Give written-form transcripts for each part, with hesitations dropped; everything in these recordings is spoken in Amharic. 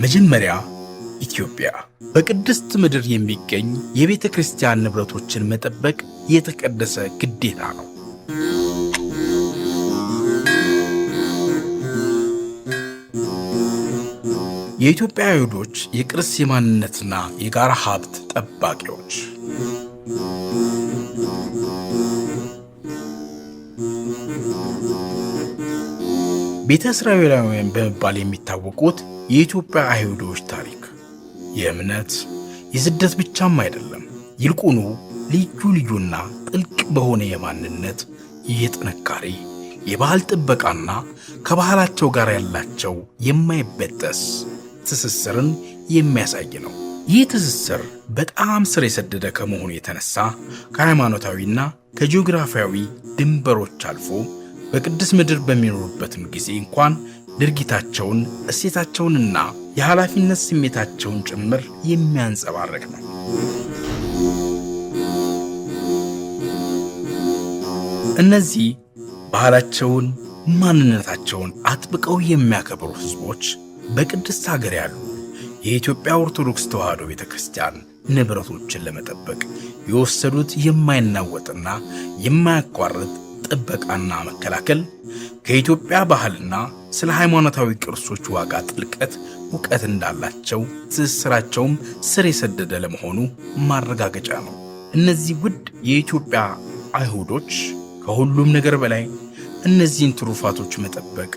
መጀመሪያ ኢትዮጵያ። በቅድስት ምድር የሚገኝ የቤተ ክርስቲያን ንብረቶችን መጠበቅ የተቀደሰ ግዴታ ነው። የኢትዮጵያ አይሁዶች የቅርስ፣ የማንነትና የጋራ ሀብት ጠባቂዎች። ቤተ እስራኤላውያን በመባል የሚታወቁት የኢትዮጵያ አይሁዶች ታሪክ የእምነት፣ የስደት ብቻም አይደለም። ይልቁኑ ልዩ ልዩና ጥልቅ በሆነ የማንነት፣ የጥንካሬ፣ የባህል ጥበቃና ከባህላቸው ጋር ያላቸው የማይበጠስ ትስስርን የሚያሳይ ነው። ይህ ትስስር በጣም ስር የሰደደ ከመሆኑ የተነሳ ከሃይማኖታዊና ከጂኦግራፊያዊ ድንበሮች አልፎ በቅድስት ምድር በሚኖሩበትም ጊዜ እንኳን ድርጊታቸውን፣ እሴታቸውንና የኃላፊነት ስሜታቸውን ጭምር የሚያንጸባርቅ ነው። እነዚህ ባህላቸውን፣ ማንነታቸውን አጥብቀው የሚያከብሩ ሕዝቦች በቅድስት ሀገር ያሉ የኢትዮጵያ ኦርቶዶክስ ተዋሕዶ ቤተ ክርስቲያን ንብረቶችን ለመጠበቅ የወሰዱት የማይናወጥና የማያቋርጥ ጥበቃና መከላከል ከኢትዮጵያ ባህልና ስለ ሃይማኖታዊ ቅርሶች ዋጋ ጥልቀት እውቀት እንዳላቸው፣ ትስስራቸውም ስር የሰደደ ለመሆኑ ማረጋገጫ ነው። እነዚህ ውድ የኢትዮጵያ አይሁዶች ከሁሉም ነገር በላይ እነዚህን ትሩፋቶች መጠበቅ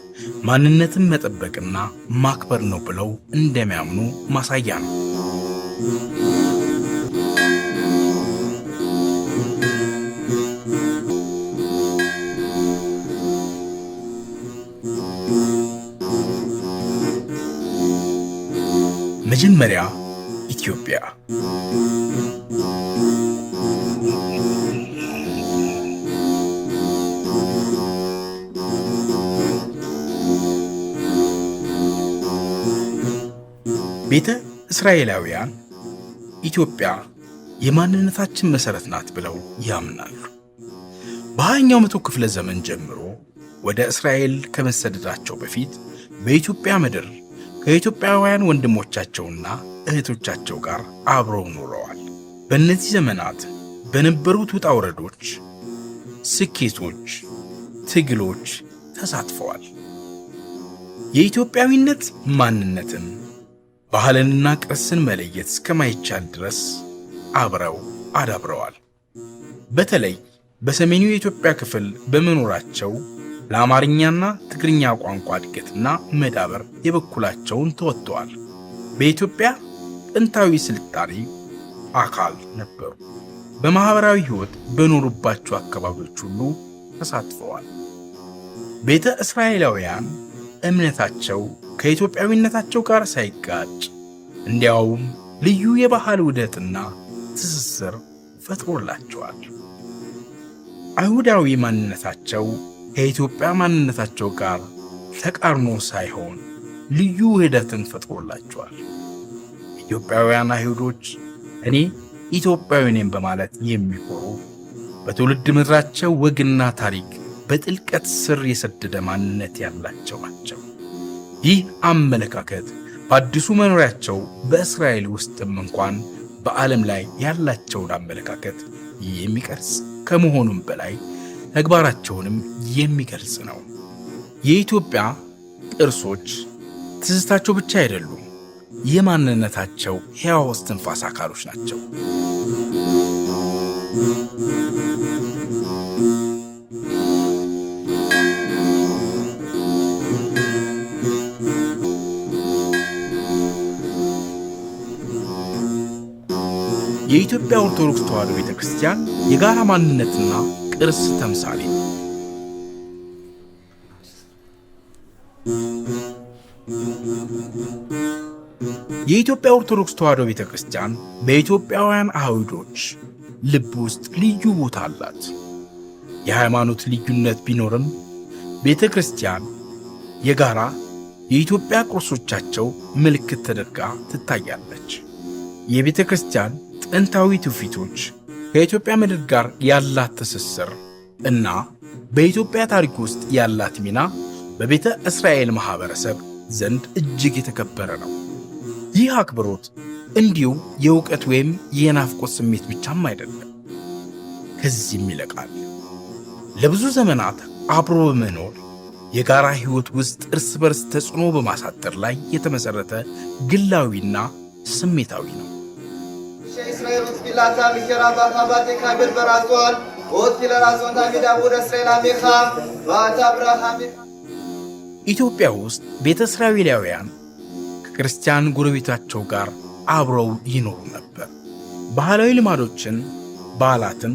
ማንነትን መጠበቅና ማክበር ነው ብለው እንደሚያምኑ ማሳያ ነው። መጀመሪያ ኢትዮጵያ። ቤተ እስራኤላውያን ኢትዮጵያ የማንነታችን መሠረት ናት ብለው ያምናሉ። በ20ኛው መቶ ክፍለ ዘመን ጀምሮ ወደ እስራኤል ከመሰደዳቸው በፊት በኢትዮጵያ ምድር ከኢትዮጵያውያን ወንድሞቻቸውና እህቶቻቸው ጋር አብረው ኖረዋል። በእነዚህ ዘመናት በነበሩት ውጣ ውረዶች፣ ስኬቶች፣ ትግሎች ተሳትፈዋል። የኢትዮጵያዊነት ማንነትን፣ ባህልንና ቅርስን መለየት እስከማይቻል ድረስ አብረው አዳብረዋል። በተለይ በሰሜኑ የኢትዮጵያ ክፍል በመኖራቸው ለአማርኛና ትግርኛ ቋንቋ እድገትና መዳበር የበኩላቸውን ተወጥተዋል። በኢትዮጵያ ጥንታዊ ስልጣኔ አካል ነበሩ። በማኅበራዊ ሕይወት በኖሩባቸው አካባቢዎች ሁሉ ተሳትፈዋል። ቤተ እስራኤላውያን እምነታቸው ከኢትዮጵያዊነታቸው ጋር ሳይጋጭ እንዲያውም ልዩ የባህል ውህደትና ትስስር ፈጥሮላቸዋል። አይሁዳዊ ማንነታቸው ከኢትዮጵያ ማንነታቸው ጋር ተቃርኖ ሳይሆን ልዩ ውህደትን ፈጥሮላቸዋል። ኢትዮጵያውያን አይሁዶች እኔ ኢትዮጵያዊ ነኝ በማለት የሚኮሩ፣ በትውልድ ምድራቸው ወግና ታሪክ በጥልቀት ስር የሰደደ ማንነት ያላቸው ናቸው። ይህ አመለካከት በአዲሱ መኖሪያቸው በእስራኤል ውስጥም እንኳን በዓለም ላይ ያላቸውን አመለካከት የሚቀርጽ ከመሆኑም በላይ ተግባራቸውንም የሚገልጽ ነው። የኢትዮጵያ ቅርሶች ትዝታቸው ብቻ አይደሉም፣ የማንነታቸው ሕያው እስትንፋስ አካሎች ናቸው። የኢትዮጵያ ኦርቶዶክስ ተዋሕዶ ቤተ ክርስቲያን የጋራ ማንነትና ቅርስ ተምሳሌ። የኢትዮጵያ ኦርቶዶክስ ተዋሕዶ ቤተ ክርስቲያን በኢትዮጵያውያን አይሁዶች ልብ ውስጥ ልዩ ቦታ አላት። የሃይማኖት ልዩነት ቢኖርም ቤተ ክርስቲያን የጋራ የኢትዮጵያ ቅርሶቻቸው ምልክት ተደርጋ ትታያለች። የቤተ ክርስቲያን ጥንታዊ ትውፊቶች፣ ከኢትዮጵያ ምድር ጋር ያላት ትስስር እና በኢትዮጵያ ታሪክ ውስጥ ያላት ሚና በቤተ እስራኤል ማኅበረሰብ ዘንድ እጅግ የተከበረ ነው። ይህ አክብሮት እንዲሁ የእውቀት ወይም የናፍቆት ስሜት ብቻም አይደለም፣ ከዚህም ይልቃል። ለብዙ ዘመናት አብሮ በመኖር የጋራ ሕይወት ውስጥ እርስ በርስ ተጽዕኖ በማሳደር ላይ የተመሠረተ ግላዊና ስሜታዊ ነው። ישראל ותפילתה מקרא ותקבל ברצון ותפילה רצון תמיד עבור ישראל עמך ואתה ברכה. ኢትዮጵያ ውስጥ ቤተ እስራኤላውያን ከክርስቲያን ጎረቤታቸው ጋር አብረው ይኖሩ ነበር። ባህላዊ ልማዶችን፣ በዓላትን፣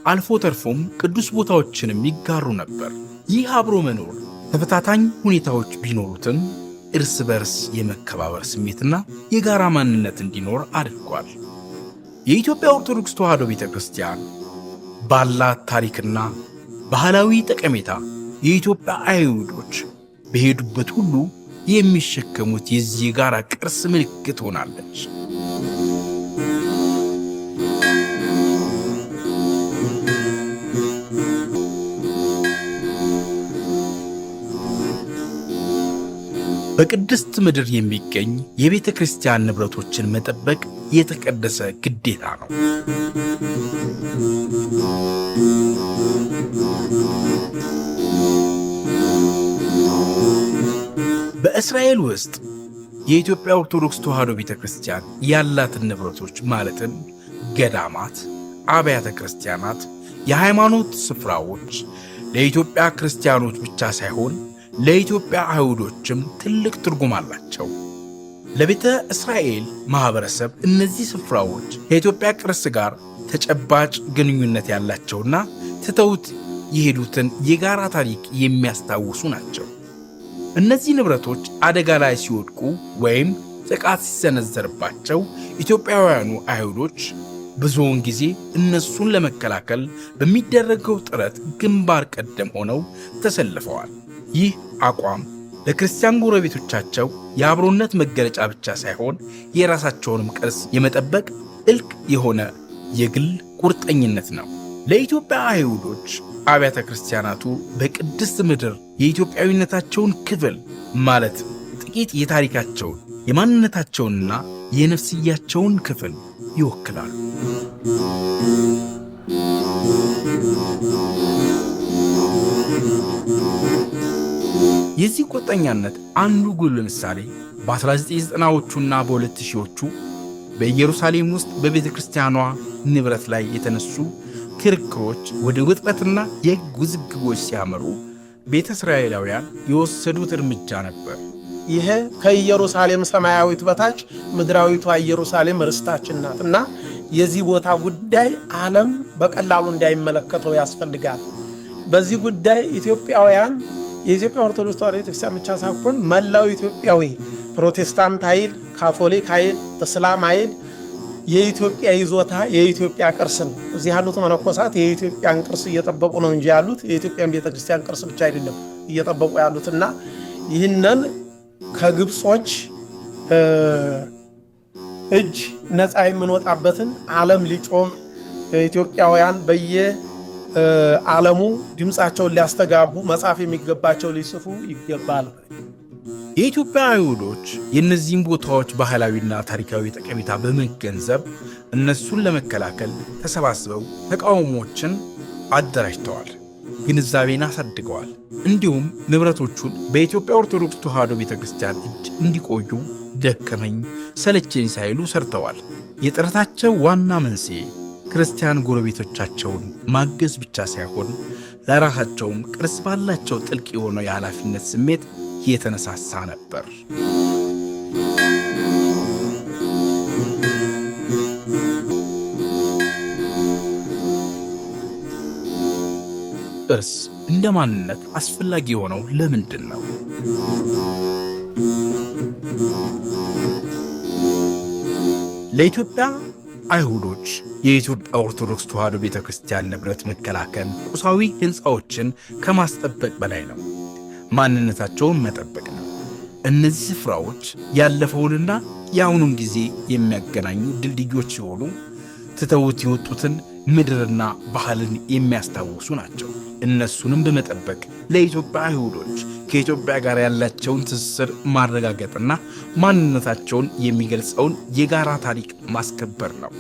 አልፎ ተርፎም ቅዱስ ቦታዎችንም ይጋሩ ነበር። ይህ አብሮ መኖር ተፈታታኝ ሁኔታዎች ቢኖሩትም እርስ በርስ የመከባበር ስሜትና የጋራ ማንነት እንዲኖር አድርጓል። የኢትዮጵያ ኦርቶዶክስ ተዋሕዶ ቤተ ክርስቲያን ባላት ታሪክና ባህላዊ ጠቀሜታ የኢትዮጵያ አይሁዶች በሄዱበት ሁሉ የሚሸከሙት የዚህ የጋራ ቅርስ ምልክት ሆናለች። በቅድስት ምድር የሚገኝ የቤተ ክርስቲያን ንብረቶችን መጠበቅ የተቀደሰ ግዴታ ነው። በእስራኤል ውስጥ የኢትዮጵያ ኦርቶዶክስ ተዋሕዶ ቤተ ክርስቲያን ያላትን ንብረቶች ማለትም ገዳማት፣ አብያተ ክርስቲያናት፣ የሃይማኖት ስፍራዎች ለኢትዮጵያ ክርስቲያኖች ብቻ ሳይሆን ለኢትዮጵያ አይሁዶችም ትልቅ ትርጉም አላቸው። ለቤተ እስራኤል ማኅበረሰብ እነዚህ ስፍራዎች ከኢትዮጵያ ቅርስ ጋር ተጨባጭ ግንኙነት ያላቸውና ትተውት የሄዱትን የጋራ ታሪክ የሚያስታውሱ ናቸው። እነዚህ ንብረቶች አደጋ ላይ ሲወድቁ ወይም ጥቃት ሲሰነዘርባቸው ኢትዮጵያውያኑ አይሁዶች ብዙውን ጊዜ እነሱን ለመከላከል በሚደረገው ጥረት ግንባር ቀደም ሆነው ተሰልፈዋል። ይህ አቋም ለክርስቲያን ጎረቤቶቻቸው የአብሮነት መገለጫ ብቻ ሳይሆን የራሳቸውንም ቅርስ የመጠበቅ ጥልቅ የሆነ የግል ቁርጠኝነት ነው። ለኢትዮጵያ አይሁዶች አብያተ ክርስቲያናቱ በቅድስት ምድር የኢትዮጵያዊነታቸውን ክፍል ማለት ጥቂት የታሪካቸውን፣ የማንነታቸውንና የነፍስያቸውን ክፍል ይወክላሉ። የዚህ ቁርጠኛነት አንዱ ጉልህ ምሳሌ በ1990ዎቹና በ2000ዎቹ በኢየሩሳሌም ውስጥ በቤተ ክርስቲያኗ ንብረት ላይ የተነሱ ክርክሮች ወደ ውጥረትና የሕግ ውዝግቦች ሲያመሩ ቤተ እስራኤላውያን የወሰዱት እርምጃ ነበር። ይሄ ከኢየሩሳሌም ሰማያዊት በታች ምድራዊቷ ኢየሩሳሌም ርስታችን ናት እና የዚህ ቦታ ጉዳይ ዓለም በቀላሉ እንዳይመለከተው ያስፈልጋል። በዚህ ጉዳይ ኢትዮጵያውያን፣ የኢትዮጵያ ኦርቶዶክስ ተዋሕዶ ቤተክርስቲያን ብቻ ሳይሆን መላው ኢትዮጵያዊ፣ ፕሮቴስታንት ኃይል፣ ካቶሊክ ኃይል፣ እስላም ኃይል፣ የኢትዮጵያ ይዞታ የኢትዮጵያ ቅርስ ነው። እዚህ ያሉት መነኮሳት የኢትዮጵያን ቅርስ እየጠበቁ ነው እንጂ ያሉት የኢትዮጵያን ቤተክርስቲያን ቅርስ ብቻ አይደለም እየጠበቁ ያሉትና ይህንን ከግብጾች እጅ ነፃ የምንወጣበትን ዓለም ሊጮም፣ ኢትዮጵያውያን በየ ዓለሙ ድምፃቸውን ሊያስተጋቡ፣ መጻፍ የሚገባቸው ሊጽፉ ይገባል። የኢትዮጵያ አይሁዶች የእነዚህን ቦታዎች ባህላዊና ታሪካዊ ጠቀሜታ በመገንዘብ እነሱን ለመከላከል ተሰባስበው ተቃውሞዎችን አደራጅተዋል፣ ግንዛቤን አሳድገዋል። እንዲሁም ንብረቶቹን በኢትዮጵያ ኦርቶዶክስ ተዋሕዶ ቤተ ክርስቲያን እጅ እንዲቆዩ ደከመኝ ሰለቸኝ ሳይሉ ሰርተዋል። የጥረታቸው ዋና መንስኤ ክርስቲያን ጎረቤቶቻቸውን ማገዝ ብቻ ሳይሆን ለራሳቸውም ቅርስ ባላቸው ጥልቅ የሆነው የኃላፊነት ስሜት የተነሳሳ ነበር። ቅርስ እንደ ማንነት አስፈላጊ የሆነው ለምንድን ነው? ለኢትዮጵያ አይሁዶች የኢትዮጵያ ኦርቶዶክስ ተዋሕዶ ቤተ ክርስቲያን ንብረት መከላከል ቁሳዊ ሕንፃዎችን ከማስጠበቅ በላይ ነው። ማንነታቸውን መጠበቅ ነው። እነዚህ ስፍራዎች ያለፈውንና የአሁኑን ጊዜ የሚያገናኙ ድልድዮች ሲሆኑ ትተውት የወጡትን ምድርና ባህልን የሚያስታውሱ ናቸው። እነሱንም በመጠበቅ ለኢትዮጵያ አይሁዶች ከኢትዮጵያ ከኢትዮጵያ ጋር ያላቸውን ትስስር ማረጋገጥና ማንነታቸውን የሚገልጸውን የጋራ ታሪክ ማስከበር ነው።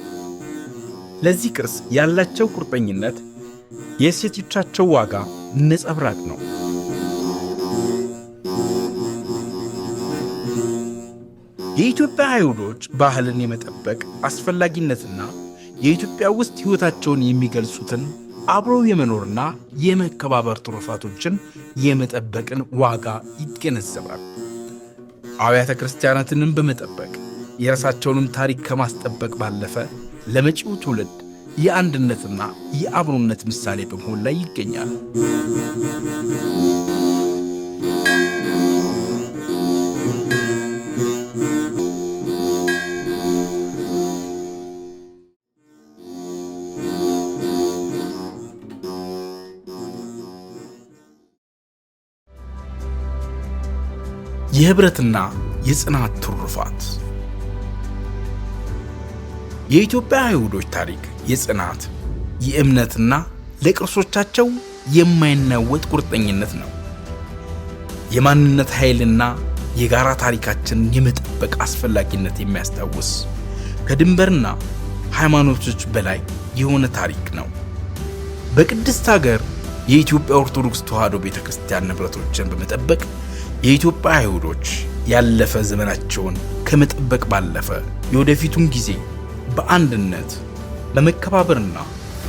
ለዚህ ቅርስ ያላቸው ቁርጠኝነት የእሴቶቻቸው ዋጋ ነጸብራቅ ነው። የኢትዮጵያ አይሁዶች ባህልን የመጠበቅ አስፈላጊነትና የኢትዮጵያ ውስጥ ሕይወታቸውን የሚገልጹትን አብረው የመኖርና የመከባበር ትሩፋቶችን የመጠበቅን ዋጋ ይገነዘባል። አብያተ ክርስቲያናትንም በመጠበቅ የራሳቸውንም ታሪክ ከማስጠበቅ ባለፈ ለመጪው ትውልድ የአንድነትና የአብሮነት ምሳሌ በመሆን ላይ ይገኛል። የህብረትና የጽናት ትሩፋት። የኢትዮጵያ አይሁዶች ታሪክ የጽናት፣ የእምነትና ለቅርሶቻቸው የማይናወጥ ቁርጠኝነት ነው። የማንነት ኃይልና የጋራ ታሪካችንን የመጠበቅ አስፈላጊነት የሚያስታውስ ከድንበርና ሃይማኖቶች በላይ የሆነ ታሪክ ነው። በቅድስት ሀገር የኢትዮጵያ ኦርቶዶክስ ተዋሕዶ ቤተ ክርስቲያን ንብረቶችን በመጠበቅ የኢትዮጵያ አይሁዶች ያለፈ ዘመናቸውን ከመጠበቅ ባለፈ የወደፊቱን ጊዜ በአንድነት፣ በመከባበርና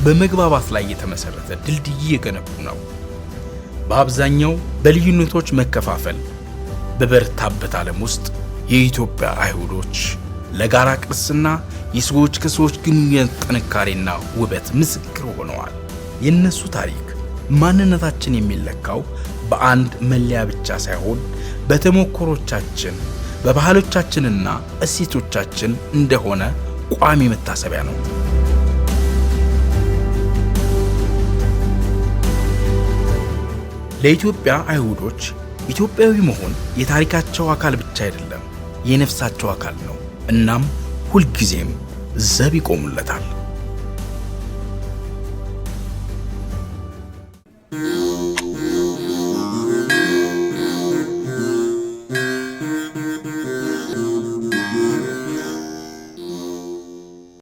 በመግባባት ላይ የተመሰረተ ድልድይ የገነቡ ነው። በአብዛኛው በልዩነቶች መከፋፈል በበረታበት ዓለም ውስጥ የኢትዮጵያ አይሁዶች ለጋራ ቅርስና የሰዎች ከሰዎች ግንኙነት ጥንካሬና ውበት ምስክር ሆነዋል። የእነሱ ታሪክ ማንነታችን የሚለካው በአንድ መለያ ብቻ ሳይሆን በተሞክሮቻችን፣ በባህሎቻችንና እሴቶቻችን እንደሆነ ቋሚ መታሰቢያ ነው። ለኢትዮጵያ አይሁዶች ኢትዮጵያዊ መሆን የታሪካቸው አካል ብቻ አይደለም፣ የነፍሳቸው አካል ነው። እናም ሁልጊዜም ዘብ ይቆሙለታል።